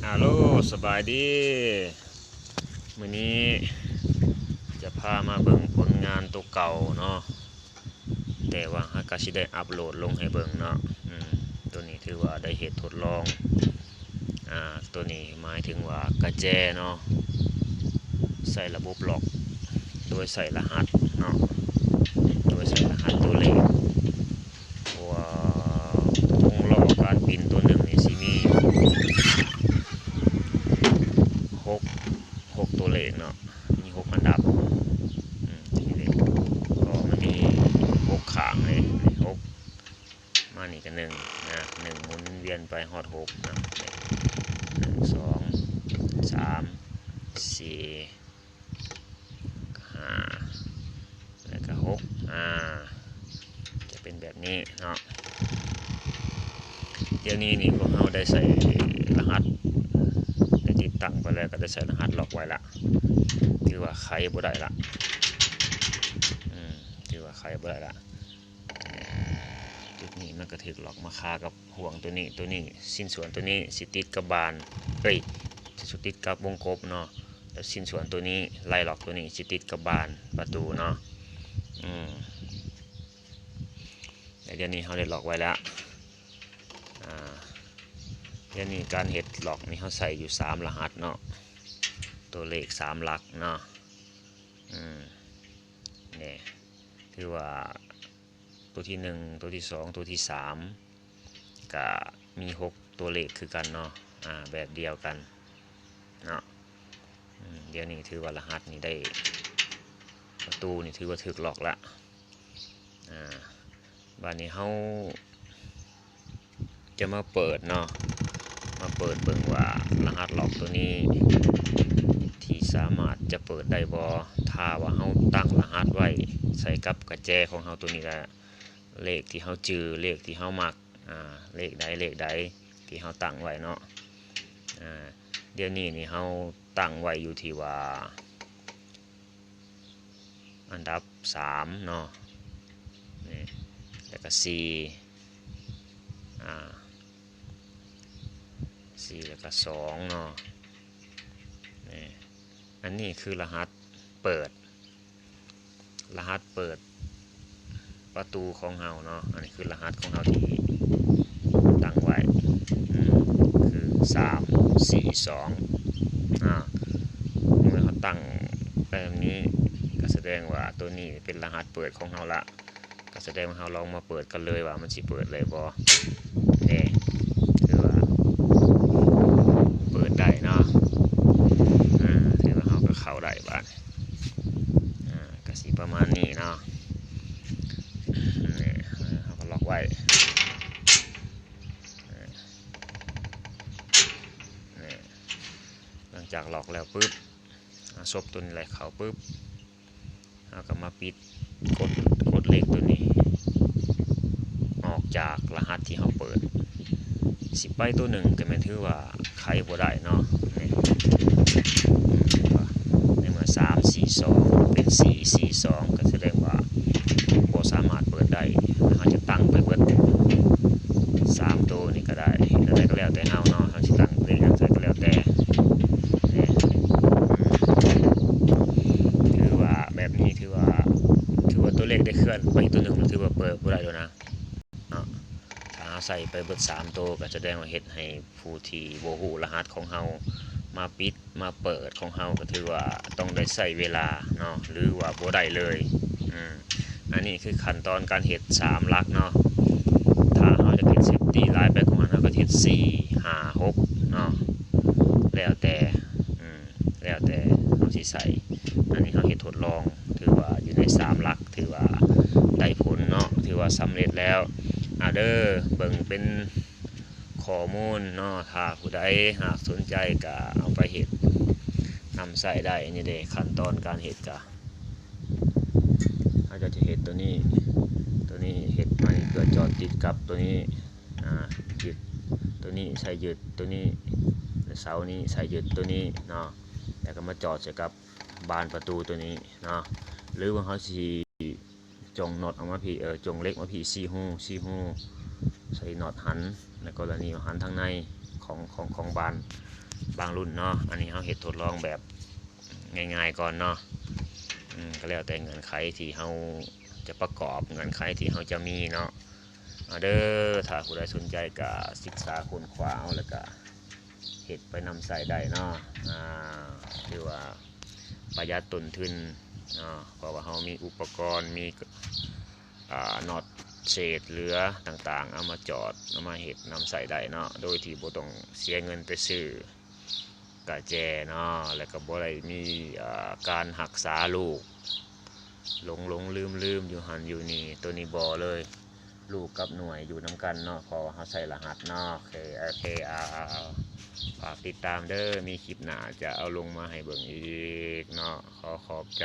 ຮາໂລ ສະບາຍດີ. ມື້ນີ້ຈະພາມາເບິ່ງຜົນງານໂຕເກົ່າເນາະ, ແຕ່ວ່າເຮົາກະຊິໄດ້ອັບໂຫຼດລົງໃຫ້ເບິ່ງເນາະ. ອືມ ໂຕນີ້ຖືວ່າໄດ້ເຮັດທົດລອງ. ອາ ໂຕນີ້ໝາຍເຖິງວ່າກະແຈເນາະ ໃສ່ລະບົບລັອກໂດຍໃສ່ລະຫັດເນາະ, ໂດຍໃສ່ລະຫັດໂຕເລກ. ເພາະວ່າວົງລໍ້ການປິ່ນໂຕໜຶ່ງນີ້ຊິມີຫົກ ຫົກໂຕເລກເນາະ, ມີຫົກອັນດັບ. ອືມ ນີ້ເດ້ ກໍມັນມີຫົກຂ້າງເດ້ ຫົກ ມານີ້ກໍໜຶ່ງນະ, ໜຶ່ງໝູນວຽນໄປຮອດຫົກນະ. ນີ້ ໜຶ່ງ ສອງ ສາມ ສີ່ ຫ້າ ແລ້ວກໍຫົກ ອາ ຈະເປັນແບບນີ້ເນາະ. ດຽວນີ້ນີ້ພວກເຮົາໄດ້ໃສ່ລະຫັດ ໄດ້ຕິດຕັ້ງໄປແລ້ວ ກໍໄດ້ໃສ່ລະຫັດລັອກໄວ້ລະ, ຖືວ່າໄຂບໍ່ໄດ້ລະ. ອືມ ຖືວ່າໄຂບໍ່ໄດ້ລະ. ຈຸດນີ້ມັນກໍຖືກລັອກມາຄາກັບຫ່ວງໂຕນີ້, ໂຕນີ້ ຊິ້ນສ່ວນໂຕນີ້ຊິຕິດກັບບານ ເອີຍ ຊິຕິດກັບວົງກົບເນາະ, ແລ້ວຊິ້ນສ່ວນໂຕນີ້ ໄລ່ລັອກໂຕນີ້ຊິຕິດກັບບານປະຕູເນາະ. ອືມ ແລ້ວດຽວນີ້ເຮົາໄດ້ລັອກໄວ້ແລ້ວ. ອາ ດຽວນີ້ການເຮັດລັອກນີ້ເຮົາໃສ່ຢູ່ສາມລະຫັດເນາະ, ຕົວເລກສາມຫຼັກເນາະ. ອືມ ນີ້ ຖືວ່າ ຕົວທີໜຶ່ງ ຕົວທີສອງ ຕົວທີສາມ ກະມີຫົກຕົວເລກຄືກັນເນາະ, ອາ ແບບດຽວກັນເນາະ. ອືມ ດຽວນີ້ຖືວ່າລະຫັດນີ້ໄດ້ ປະຕູນີ້ຖືວ່າຖືກລັອກລະ. ອາ ບາດນີ້ເຮົາ ຈະມາເປີດເນາະ, ມາເປີດເບິ່ງວ່າລະຫັດລັອກໂຕນີ້ທີ່ສາມາດຈະເປີດໄດ້ບໍ່. ຖ້າວ່າເຮົາຕັ້ງລະຫັດໄວ້ໃສ່ກັບກະແຈຂອງເຮົາໂຕນີ້ລະ ເລກທີ່ເຮົາຈື່ ເລກທີ່ເຮົາມັກ ອາ ເລກໃດ ເລກໃດທີ່ເຮົາຕັ້ງໄວ້ເນາະ. ອາ ດຽວນີ້ນີ້ເຮົາຕັ້ງໄວ້ຢູ່ທີ່ວ່າ ອັນດັບສາມເນາະ ນີ້ ແລ້ວກະສີ່ ອາ ສີ່ ແລ້ວກະສອງເນາະ. ນີ້ ອັນນີ້ຄືລະຫັດເປີດ ລະຫັດເປີດ ປະຕູຂອງເຮົາເນາະ. ອັນນີ້ຄືລະຫັດຂອງເຮົາທີ່ຕັ້ງໄວ້ ອືມ ຄືສາມສີ່ສອງ ອາ ເມື່ອເຮົາຕັ້ງໄປແບບນີ້ ກໍສະແດງວ່າໂຕນີ້ເປັນລະຫັດເປີດຂອງເຮົາລະ, ກໍສະແດງວ່າເຮົາລອງມາເປີດກັນເລີຍວ່າມັນຊິເປີດໄດ້ບໍ່. ນີ້ ຖືວ່າເປີດໄດ້ເນາະ, ອາ ຖືວ່າເຮົາກໍເຂົ້າໄດ້ບາດ ອາ ກໍຊິປະມານນີ້ເນາະ. ນີ້ ເຮົາກໍລັອກໄວ້ ນີ້ ຫຼັງຈາກລັອກແລ້ວປຶບ ເອົາສົບໂຕນີ້ໄຫຼເຂົ້າປຶບ ເຮົາກໍມາປິດ ກົດ ກົດເລກໂຕນີ້ອອກຈາກລະຫັດທີ່ເຮົາເປີດ. ຊິໄປໂຕໜຶ່ງກໍແມ່ນຖືວ່າໄຂບໍ່ໄດ້ເນາະ. ໃນເມື່ອສາມສີ່ສອງເປັນສີ່ສີ່ສອງ ກໍສະແດງວ່າບໍ່ສາມາດເປີດໄດ້. ເຮົາຈະຕັ້ງໄປເບິດສາມໂຕນີ້ກໍໄດ້, ແນວໃດກໍແລ້ວແຕ່ເຮົາເນາະ, ເຮົາຊິຕັ້ງເລກຫຍັງໃສ່ກໍແລ້ວແຕ່. ນີ້ ອືມ ຖືວ່າແບບນີ້ ຖືວ່າ ຖືວ່າຕົວເລກໄດ້ເຄື່ອນໄປອີກຕົວໜຶ່ງ ມັນຖືວ່າເປີດບໍ່ໄດ້ແລ້ວນະເນາະ. ຖ້າເຮົາໃສ່ໄປເບິດສາມໂຕ ກໍສະແດງວ່າເຮັດໃຫ້ຜູ້ທີ່ບໍ່ຮູ້ລະຫັດຂອງເຮົາມາປິດມາເປີດຂອງເຮົາ ກໍຖືວ່າຕ້ອງໄດ້ໃຊ້ເວລາເນາະ ຫຼືວ່າບໍ່ໄດ້ເລີຍ. ອືມ ອັນນີ້ຄືຂັ້ນຕອນການເຮັດສາມຫຼັກເນາະ. ຖ້າເຮົາຈະເຮັດເຊຟຕີຫຼາຍໄປກວ່ານັ້ນ ເຮົາກໍເຮັດສີ່ ຫ້າ ຫົກເນາະ ແລ້ວແຕ່ ອືມ ແລ້ວແຕ່ເຮົາຊິໃສ່. ອັນນີ້ເຮົາເຮັດທົດລອງ ຖືວ່າຢູ່ໃນສາມຫຼັກ ຖືວ່າໄດ້ຜົນເນາະ, ຖືວ່າສຳເລັດແລ້ວ. ອາ ເດີ ເບິ່ງເປັນຂໍ້ມູນເນາະ, ຖ້າຜູ້ໃດຫາກສົນໃຈກະເອົາໄປເຮັດນຳໃຊ້ໄດ້. ນີ້ເດ້ ຂັ້ນຕອນການເຮັດກະ ເຮົາກໍຈະເຮັດໂຕນີ້ ໂຕນີ້ເຮັດໃໝ່ ເພື່ອຈອດຕິດກັບໂຕນີ້ ອາ ຍຶດໂຕນີ້ ໃສ່ຍຶດໂຕນີ້ ເສົານີ້ໃສ່ຍຶດໂຕນີ້ເນາະ, ແລ້ວກໍມາຈອດໃສ່ກັບບານປະຕູໂຕນີ້ເນາະ. ຫຼືວ່າເຮົາຊິຈົ່ງນັອດອອກມາພີ້ ເອີ ຈົ່ງເຫຼັກມາພີ້ສີ່ຮູ ສີ່ຮູ ໃສ່ນັອດຫັນ ໃນກໍລະນີວ່າຫັນທາງໃນຂອງ ຂອງ ຂອງບານ ບາງລຸ້ນເນາະ. ອັນນີ້ເຮົາເຮັດທົດລອງແບບງ່າຍໆກ່ອນເນາະ. ອືມ ກໍແລ້ວແຕ່ເງື່ອນໄຂທີ່ເຮົາຈະປະກອບ ເງື່ອນໄຂທີ່ເຮົາຈະມີເນາະ. ເອົາເດີ ຖ້າຜູ້ໃດສົນໃຈກໍສຶກສາຄົ້ນຄວ້າເອົາ ແລ້ວກໍເຮັດໄປນຳໃຊ້ໄດ້ເນາະ. ອາ ຖືວ່າປະຢັດຕົ້ນທຶນເນາະ ເພາະວ່າເຮົາມີອຸປະກອນ ມີ ອາ ນັອດ ເສດເຫຼືອຕ່າງໆ ເອົາມາຈອດ ເອົາມາເຮັດນຳໃຊ້ໄດ້ເນາະ ໂດຍທີ່ບໍ່ຕ້ອງເສຍເງິນໄປຊື້ກະແຈເນາະ ແລ້ວກໍບໍ່ໄດ້ມີ ອາ ການຮັກສາລູກ ຫຼົງໆລືມໆຢູ່ຫັ້ນຢູ່ນີ້. ໂຕນີ້ບໍ່ເລີຍ ລູກກັບໜ່ວຍຢູ່ນຳກັນເນາະ ເພາະວ່າເຮົາໃຊ້ລະຫັດເນາະ. ໂອເຄ ໂອເຄ ເອົາ ເອົາ ເອົາ ຝາກຕິດຕາມເດີ ມີຄລິບໜ້າຈະເອົາລົງມາໃຫ້ເບິ່ງອີກເນາະ. ຂໍຂອບໃຈ.